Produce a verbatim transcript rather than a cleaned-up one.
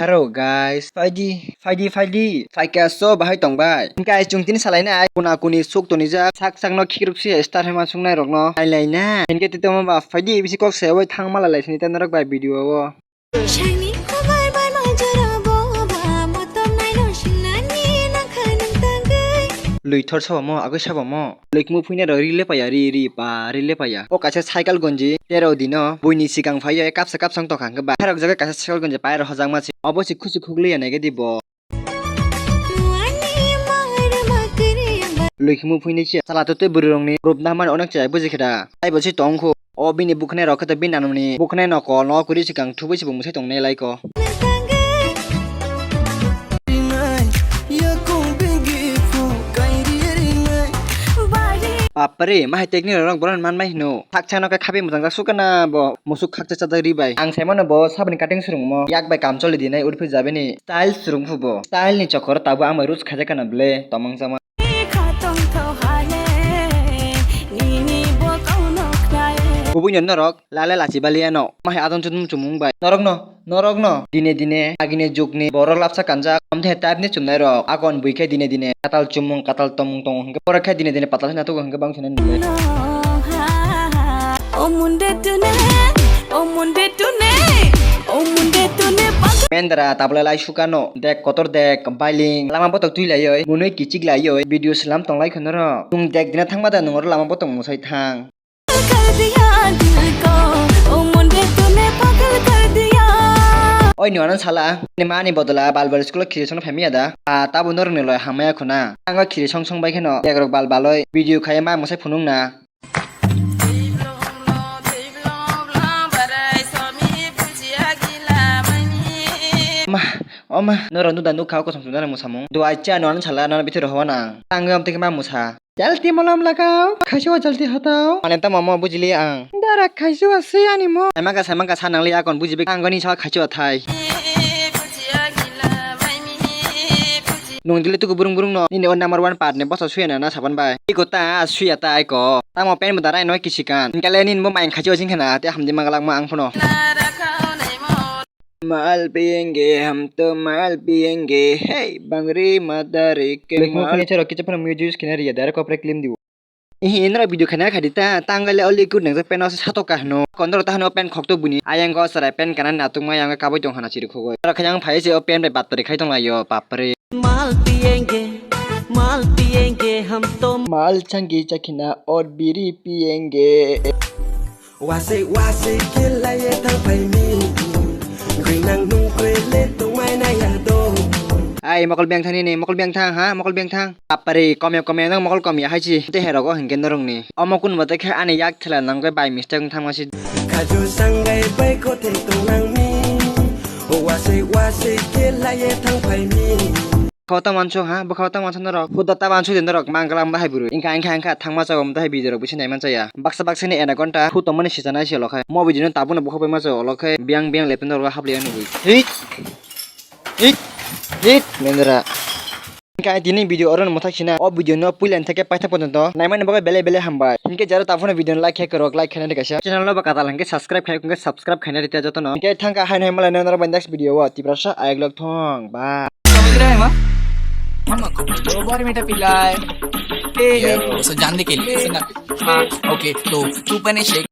Hello guys, phaidi, phaidi, phaidi, phaikha so bahai tongbai. Guys, chwng tini salainai kuna kuni suk tonijak, sak sakno khikruk si star hema sungnai rokno. Nailaina, hinkhe tito ma ba phaidi bisi kok se oi thang mala lai sini tei norok bai video o. Shiny cover by Majora Boba, motom naino shinani nangkha nang tangwi. Luithor sabo mo, agwi sabo mo. Lwikmu phuina rok ri lepaya, ri, ri, pa, ri lepaya. O kaisa cycle gonji, tero dino, buini sikang phaiya, kapsa kapsa wng tongkha hwnkhe ba. Khairok jaga kaisa cycle gonji, pairok hojakma si. Obo si khusi khukliya naikhe di bo. Lwikmu phuinai se, sala to tei bwrwi rokni rup nahmani onek chaya buji khe da. Taibo se tongkhu. O bini bukhnai rok khe to bini nanani bukhnai no kol no kwrwi swkang thubui se bo mwsai tongnai lai ko. Bapre, ma hai technique rok bohrok manmai hino. Thaksa no khe khapi mwchang jak sukha na bo musuk khaksa chajak ri bai. Ang sai mano bo saboni cutting swrwngmo yak bai kam choli dinai urphi jabini. Style swrwngphu bo. Style ni chokoro tabuk ang bai rules khaijak kana ble tomang jama. Kubui no norok lale lachi baliya no. Mahai adon chudum chumung bai. Norok no, norok no. Dine dine agini jugni borok lapsa kanjak. Amthe type ni chumnai rok. Akon bui khe dine dine katal chumung katal tomung tongo hwnkhe. Borok khe dine dine patal se natuk hwnkhe bang sene nile. O munde tune, o munde tune, o munde tune. Mendra tabla lai sukano dek kotor dek bailing lama botok twi laioi munui kichik laioi video slam tong lai khonoro. Tung dek dina thangma da nungoro lama botok musai thang. Oi ni wanan sala ni mani bodola balbal school khiri songno phaimiya da. A tabo norok ni loi hamya khuna. Ang khiri song song bai kheno dek rok balbaloi video khai ma musai phunung na. Ma, o ma, norok nuda nukha o kosom sumjana musamung. Duai cha no ano sala no bithor howa nang. Tangwi amtwi ma musa. Jalti molam lagao, khaisi o jalti hatao. Mane tamo mo bujili ang. Dara khaisi o se ani mo. Saimaka saimaka sa nangli akon bujibi ang gani sa khaisi o thai. Nung dili tuku burung burung no nini o number one part ni bosa suya na na saban bai. Iko ta suya ta aiko. Tamo pen bo darai no kisikan. Kale nin bo main khachi o sing khana te hamdi magalak ma ang phono. Mal piyenge hum to mal piyenge hey bangri madari ke mal. Lukman furniture kicha phano music kina riya dara kopre klim dibo. Ihi, nora video khaina khaidi ta, tangale oli kut nang peno se satok ka hno. Kondoro ta hno pen khokto buni. Ayang go sarai pen kana natung ma yang kaboi tong hana chiri khogoi. Nora khayang phai se o pen bai batpari khai tong layo, bapre. Mal piyenge, mal piyenge hum to. Mal changi chakhina or biri piyenge. Wasik wasik kelaye thangphaimi. Grinang nung kwele tongmai naya do. Ai mokol beng thang nini, mokol beng thang ha, mokol beng thang. Apari komya komya nang mokol komya hai chi. Te herok o hinkhe norok ni. Omo kun mate khe ani yak thela nang khe by mistake wng thangma si. Khaju sangai bai kothai tongnang mi. Wasik wasik kelaye thangphaimi. Khao ta manso ha, bwkhao ta manso norok. Huda ta manso de norok, mangala mda hai bwrwi. Ingkha, ingkha, ingkha, thangma chago mda hai video rok bisi naiman chaya. Baksa baksa ni ena gonta, khu tongmani sijana isi olo khai. Mo video no tabuk no bwkhao paima chago olo khai, biyang biyang lepin norok hablai ani bwi. Hit! Hit! Hit! Mendra. Ingkha tini video oro no mwthak sina. O video no puila theke paithak pojonto naimani bagwi belai belai hambai. Hinkhe jara tabuk no video no like khe kwrwk, like khainani kaisa. Channel no ba katal hinkhe subscribe khai, hinkhe subscribe khainani te jotono. Hinkhe thangkha haino hai malai norok bai next video o. Tiprasa ayok lok thong. Bye. समझ रहे हैं माँ? हम आपको दो बार मीठा पिलाए। ए, ये वो सब जानने के लिए, सुना। हाँ, ओके, तो तू पहले शेक